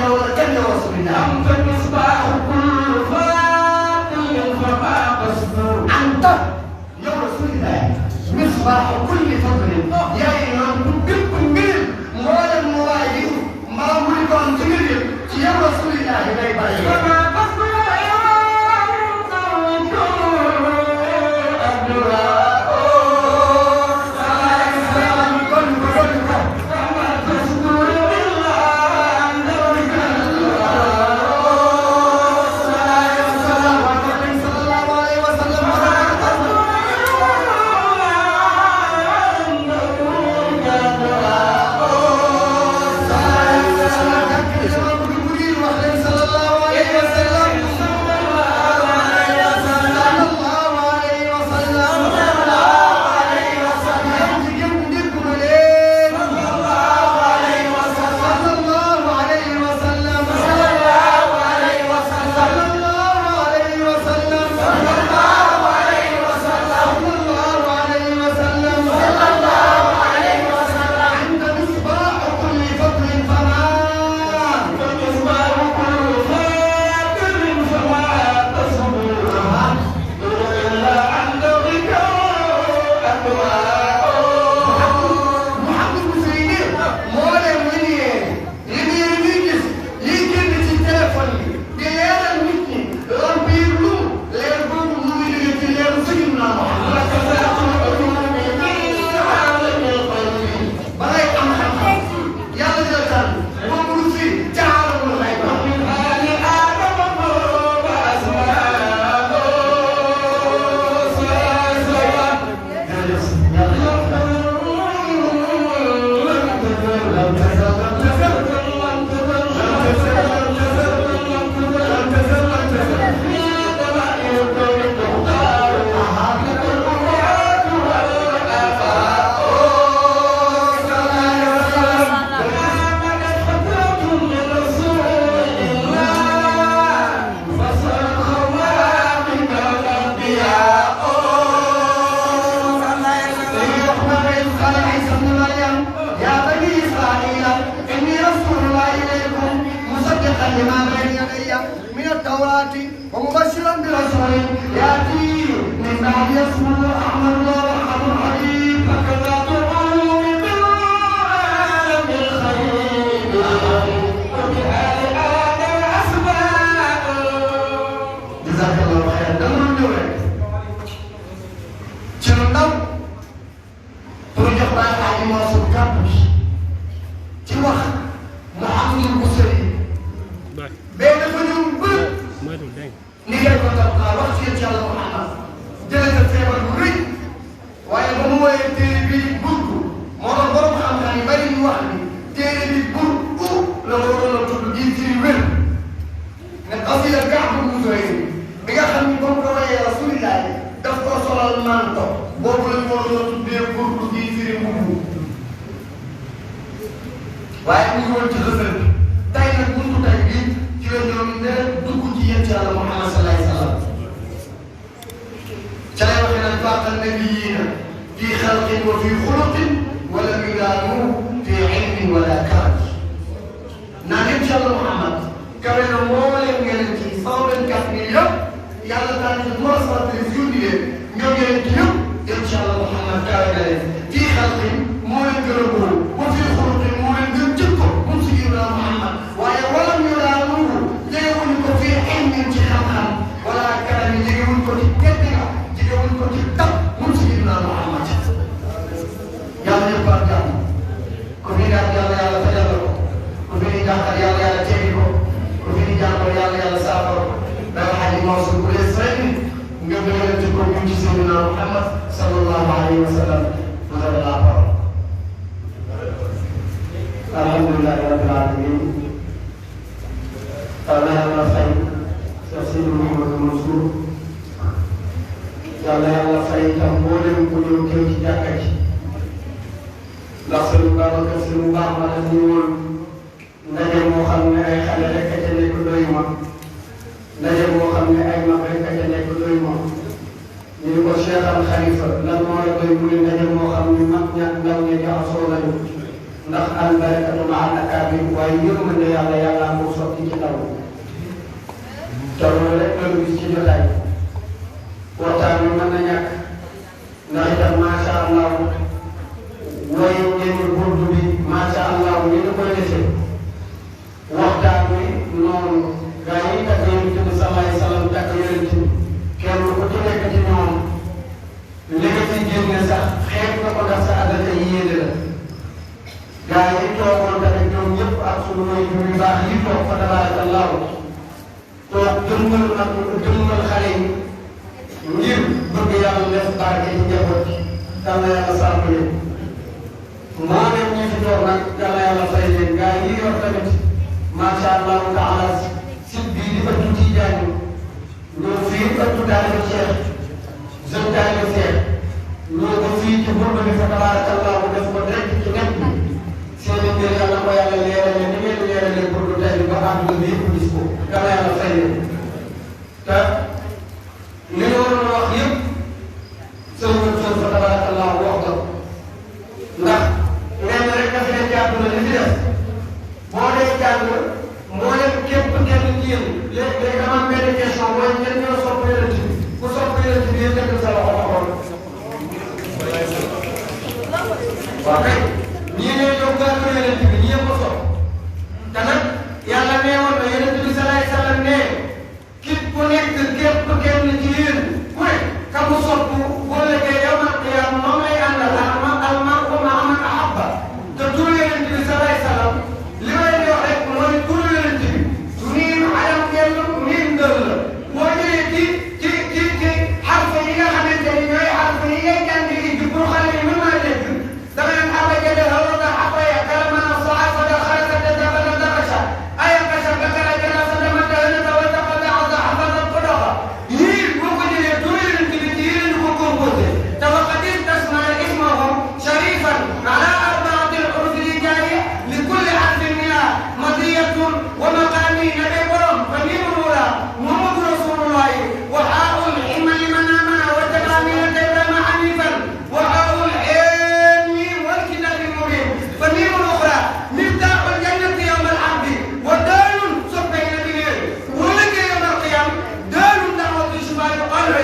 yow la kenn yow rasulillah. anta misbaahu kulli fadlin fama tasdur. anta yow rasulillah misbaahu kulli fadlin. yaay lampu bépp mbir mboolem mu waay yi mbaa mu di ko am ci mbir yëpp ci yow rasulillah ngay bàyyi. ومبشرا برسول ياتي من بعد اسمه احمد وارحم الحبيب هكذا تقول بالعالم الخليل وبآل آدم الاسماء. جزاك الله خيرا. دمر الدولة جنودم ترجع على موسم كابوس جوا محمد المسلم بين فنون ni ngay ko topp wax ci yàlla Yàlla Muhammad jëlee sa feebar bu rëy waaye ba mu woowee téere bi burd moo tax borom xam-xam yi bari ñu wax ni téere bi burd la waroon a tudd di ci wér ne xasida Kaab bu Zuhayr bi nga xam ni ba mu ko wayee Rasulillah daf ko solal manto boobu la ñu waroon a tuddee burd di ci mbubu waaye mu ngi woon ci xësal bi tey nag buntu tey bi ci la ñoom ne dugg ci yéen ci Yàlla Muhammad sallallahu alayhi wa sallam ca lay waxee nag faaqa nabiyyiina fi xalqin wa fi xuluqin wala midaanu fi ilmin wala karam naa yéen ci Yàlla Muhammad kawe na mbooleem ngeen ci 124 millions yàlla daal di 313 yónni leen ñoo ngeen ci yëpp yéen ci Yàlla Muhammad kawe na leen fi xalqin moo leen gën a góor wa fi xuluqin moo leen gën jikko moom si Yàlla Muhammad waaye wala midaanu jegewuñ ko fi ilmin ci xam-xam wala karam yi jegewuñ ko ci gerte ga jegewuñ ko ci tab mun si Yàlla Muhammad yàlla ñëpp ak jàmm ku fi ñaan yàlla yàlla fajal ko ku fi ñu jàngal yàlla yàlla teggi ko ku fi ñu jàngal yàlla yàlla saafara dara xaji Mansour bu dee sëñ nga bëgg ko ñu ci Seydina Muhammad sallallahu alayhi wa sallam vous avez la parole. Alhamdulillah rabbil alamin. yàlla yàlla fay Cheikh Sidi Mouhamadou Mansour yàlla yàlla fay itam mboolem ku ñëw teew ci jàkka ji ndax sëñ Babacar Si mu baax ma daf ñu woon ndaje moo xam ne ay xale rek a ca nekk doy ma ndaje moo xam ne ay mag rek a ca nekk doy ma ñu ni ko Cheikh Al Khalifa lan moo la doy mu ne ndaje moo xam ne mag ña ndaw ña jaxasoo lañu ndax al barakatu ma al akaabir waaye yërmande yàlla yàlla ko sotti ci ndaw te loolu rek la ñu gis ci jotaay waxtaan bi mën na ñàkk ndax itam macha allah waaye ngeen burdu bi macha allah ni ñu koy defee waxtaan bi noonu gaa yi takk yonent bi sallallahu alayhi wa sallam takk yonent bi kenn ku ci nekk ci ñoom li nga ci génne sax xeet na ko ndax sa adaka yéene la gaa yi toogoon tamit ñoom ñëpp ak sunu mooy yu baax yi toog fa tabarakallahu toog jëmmal nag jëmmal xale yi ngir bëgg yàlla def barke ci njaboot bi yàlla yàlla sàmm leen moo dem ñi fi toog nag yàlla yàlla fay leen gaa yi yor tamit macha allahu taala sit bii di ëttu ci jàng ñoo fii ëttu taalibe Cheikh jeune taalibe Cheikh ñoo ko fii ci burdu bi fa tabarakallahu def ko direct ci net bi seen mbir yàlla ko yàlla leerale ni ngeen leerale burdu tey bi ba àdduna bi yëpp gis ko yàlla yàlla fay leen te li ñu waroon a wax yëpp sëñ Mansour fa tabarakallahu wax ko ndax lenn rek dafa leen jàpp na li fi def boo dee jàng moo leen képp kenn ci yéen léegi dama am benn question mooy ñenn ñoo sopp yonent bi ku sopp yonent bi yéen dëgg sa loxo xool waaw kay ñii ñooy ñëw gàttu yonent bi ñii yëpp ko sopp te nag yàlla nee woon na yonent bi salaay salaam nee képp ku nekk képp kenn ci